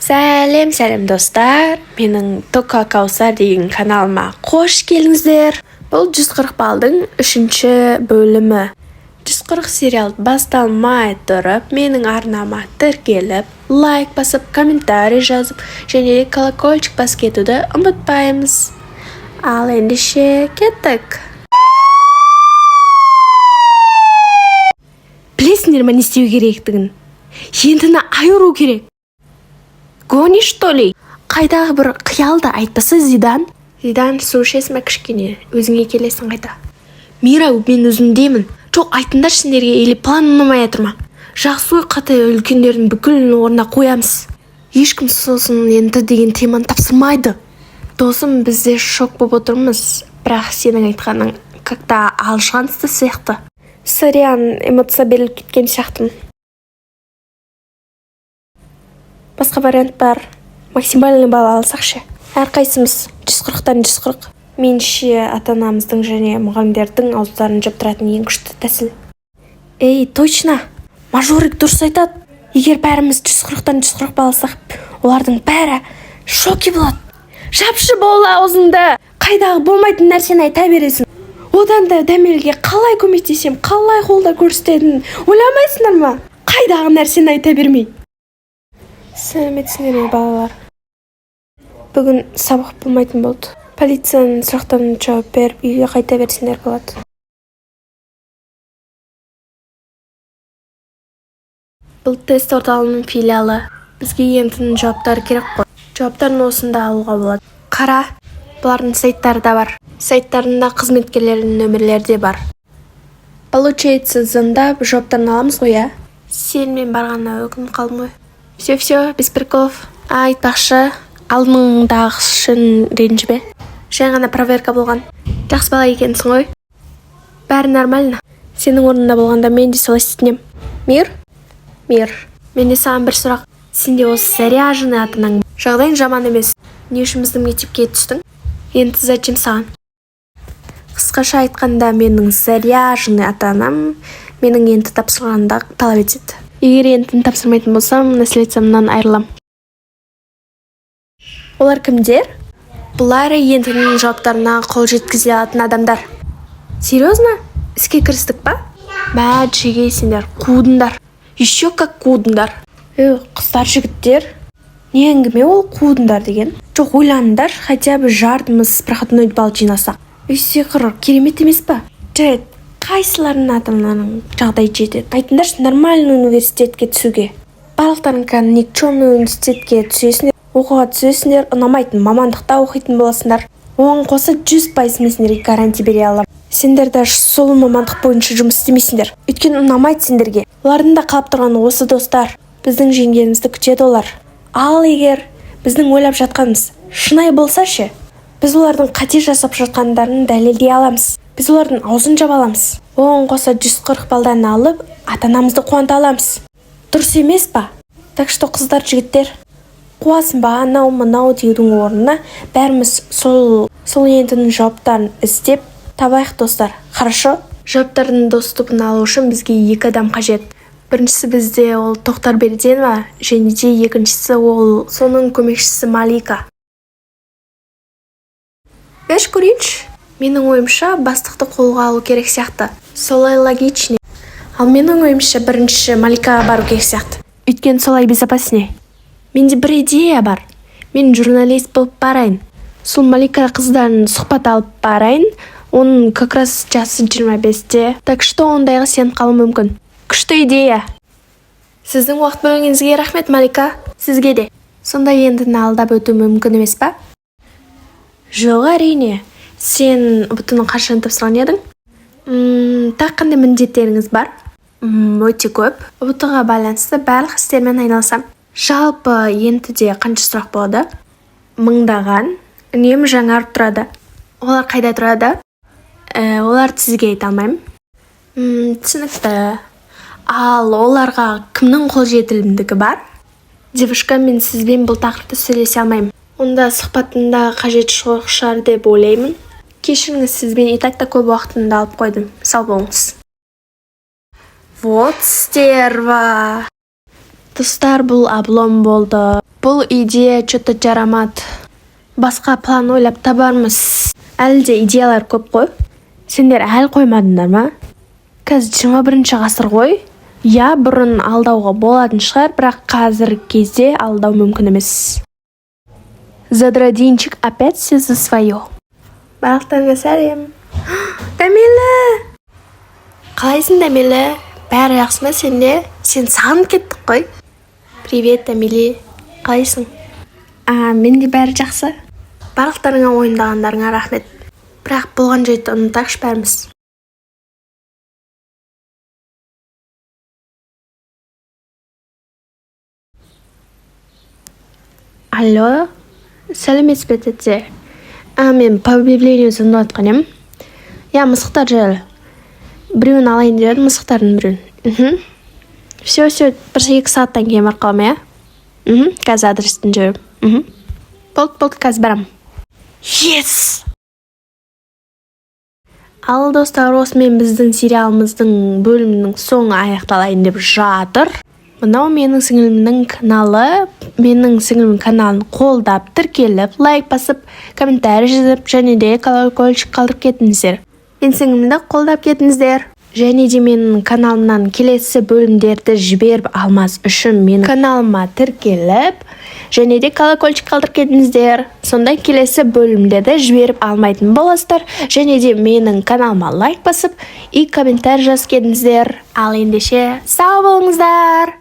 Сәлем, сәлем, достар! Менің Тока Каусар деген каналыма қош келдіңіздер. Бұл 140 балдың үшінші бөлімі. 140 сериал басталмай тұрып, менің арнама тіркеліп, лайк басып, комментарий жазып және де колокольчик басып кетуді ұмытпаймыз. Ал ендеше кеттік. Білесіңдер ма не істеу керектігін? Ентіні айыру керек. Гонишь, что ли? Қайдағы бір қиялды айтпаса. Зидан, Зидан, су ішесің ба кішкене? Өзіңе келесің қайта. Мира, мен өзімдемін. Жоқ, айтыңдаршы сендерге, или план ұнамай жатыр ма? Жақсы ғой, қате үлкендердің бүкілін орнына қоямыз. Ешкім сосын енді деген теманы тапсырмайды. Досым, біз де шок болып отырмыз, бірақ сенің айтқаның как-то алжығансыз сияқты. Сорян, эмоция беріліп кеткен сияқтымын. Басқа вариант бар: максимальный балл алсақ ше? Әрқайсымыз 140-тан 140. Меніңше, ата анамыздың және мұғалімдердің ауыздарын жаптыратын ең күшті тәсіл. Ей, точно, мажорик дұрыс айтады. Егер бәріміз 140-тан 140 балл алсақ, олардың бәрі в шоке болады. Жапшы бол аузыңды! Қайдағы болмайтын нәрсені айта бересің. Одан да Дәмелге қалай көмектесем, қалай қолдау көрсететінін ойламайсыңдар ма, қайдағы нәрсені айта бермей? Сәлеметсіңдер ме, балалар? Бүгін сабақ болмайтын болды. Полицияның сұрақтарына жауап беріп, үйге қайта берсеңдер болады. Бұл тест орталығының филиалы. Бізге ЕНТ-ның жауаптары керек қой. Жауаптарын осында алуға болады. Қара, бұлардың сайттары да бар. Сайттарында қызметкерлерінің нөмірлері де бар. Получается, звондап жауаптарын аламыз ғой, иә? Сенімен барғанына өкініп қалдым ғой. Все, все, без приколов. А, айтпақшы, алдыңдағы үшін ренжіме. Жай ғана проверка болған. Жақсы бала екенсің ғой. Бәрі нормально. Сенің орныңда болғанда, мен де солай істейтін едім. Мир, Мир, менде саған бір сұрақ. Сенде осы заряженный ата анаң, жағдайың жаман емес. Не үшін біздің мектепке түстің енді? Зачем саған? Қысқаша айтқанда, менің заряженный ата анам менің ЕНТ тапсырғанымды талап етеді. Егер ЕНТ тапсырмайтын болсам, наследствомнан айырылам. Олар кімдер? Бұлар ЕНТ-ның жауаптарына қол жеткізе алатын адамдар. Серьезно? Іске кірістік па? Мә, жегейсіңдер, қудыңдар. Еще как қудыңдар! Е, қыздар, жігіттер, не әңгіме ол «қудыңдар» деген? Жоқ, ойланыңдар, хотя бы жартымыз проходной балл жинасақ, үй сиқыр керемет емес па? Жарайды, қайсыларының ата аналарының жағдайы жетеді, айтыңдаршы, нормальный университетке түсуге? Барлықтарың кәдімгі никчемный университетке түсесіңдер, оқуға түсесіңдер, ұнамайтын мамандықта оқитын боласыңдар. Оған қоса, 100% мен сендерге гарантия бере аламын: сендер даже сол мамандық бойынша жұмыс істемейсіңдер, өйткені ұнамайды сендерге. Олардың да қалап тұрғаны осы, достар. Біздің жеңгенімізді күтеді олар. Ал егер біздің ойлап жатқанымыз шынайы болса ше? Біз олардың қате жасап жатқандарын дәлелдей аламыз. Біз олардың аузын жаба аламыз. Оған қоса, 140 балдан алып, ата анамызды қуанта аламыз. Дұрыс емес па? Так что, қыздар, жігіттер, қуасың ба, анау мынау деудің орнына, бәріміз сол ЕНТ-ның жауаптарын іздеп табайық, достар. Хорошо? Жауаптардың доступын алу үшін бізге екі адам қажет. Біріншісі бізде ол Тоқтар Берденова және де екіншісі ол соның көмекшісі Малика. Берші, көрейінші. Менің ойымша, бастықты қолға алу керек сияқты, солай логичнее. Ал менің ойымша, бірінші Маликаға бару керек сияқты, өйткені солай безопаснее. Менде бір идея бар: мен журналист болып барайын, сол Малика қыздан сұхбат алып барайын. Оның как раз жасы 25-те, так что ондайға сеніп қалуы мүмкін. Күшті идея! Сіздің уақыт бөлгеніңізге рахмет, Малика. Сізге де. Сонда ЕНТ-ні алдап өту мүмкін емес па? Жоқ, әрине. Сен ҰБТ-ны қашан тапсырған едің? Тағы қандай міндеттеріңіз бар? Өте көп. ҰБТ-ға байланысты барлық істермен айналысамын. Жалпы ЕНТ-де қанша сұрақ болады? Мыңдаған. Үнемі жаңарып тұрады. Олар қайда тұрады? Оларды сізге айта алмаймын. Түсінікті. Ал оларға кімнің қолжетімдігі бар? Девушка, мен сізбен бұл тақырыпта сөйлесе алмаймын. Онда сұхбаттың да қажеті жоқ шығар деп ойлаймын. Кешіріңіз, сізбен и так та көп уақытымды алып қойдым. Сау болыңыз. Вот стерва! Достар, бұл облом болды. Бұл идея че-то жарамады. Басқа план ойлап табармыз. Әлі де идеялар көп қой. Сендер әлі қоймадыңдар ма? Қазір 21-ғасыр ғой. Иә, бұрын алдауға болатын шығар, бірақ қазіргі кезде алдау мүмкін емес. Задродинчик опять все за свое. Барлықтарыңа сәлем! Дәмелі! Қалайсың, Дәмелі? Бәрі жақсы ма сенде? Сен сағынып кеттік қой. Привет, Дәмелі! Қалайсың? А, менде бәрі жақсы. Барлықтарыңа уайымдағандарыңа рахмет. Бірақ болған жайтты ұмытайықшы бәріміз. Алло, сәлеметсіз бе, тәте? А, мен по объявлению звондап жатқан едім. Иә, мысықтар жайлы. Біреуін алайын деп едім, мысықтардың біреуін. Все, все, бір 2 сағаттан кейін барып қаламын, иә? Қазір адресін жіберемін. Болды, болды, қазір барамын. Yes! Ал, достар, осымен біздің сериалымыздың бөлімінің соңы аяқталайын деп жатыр. Мынау менің сіңілімнің каналы. Менің сіңілімнің каналын қолдап, тіркеліп, лайк басып, комментарий жазып және де колокольчик қалдырып кетіңіздер. Мен сіңілімді қолдап кетіңіздер. Және де менің каналымнан келесі бөлімдерді жіберіп алмас үшін менің каналыма тіркеліп және де колокольчик қалдырып кетіңіздер. Сонда келесі бөлімдерді жіберіп алмайтын боласыздар. Және де менің каналыма лайк басып и комментарий жазып кетіңіздер. Ал ендеше, сау болыңыздар!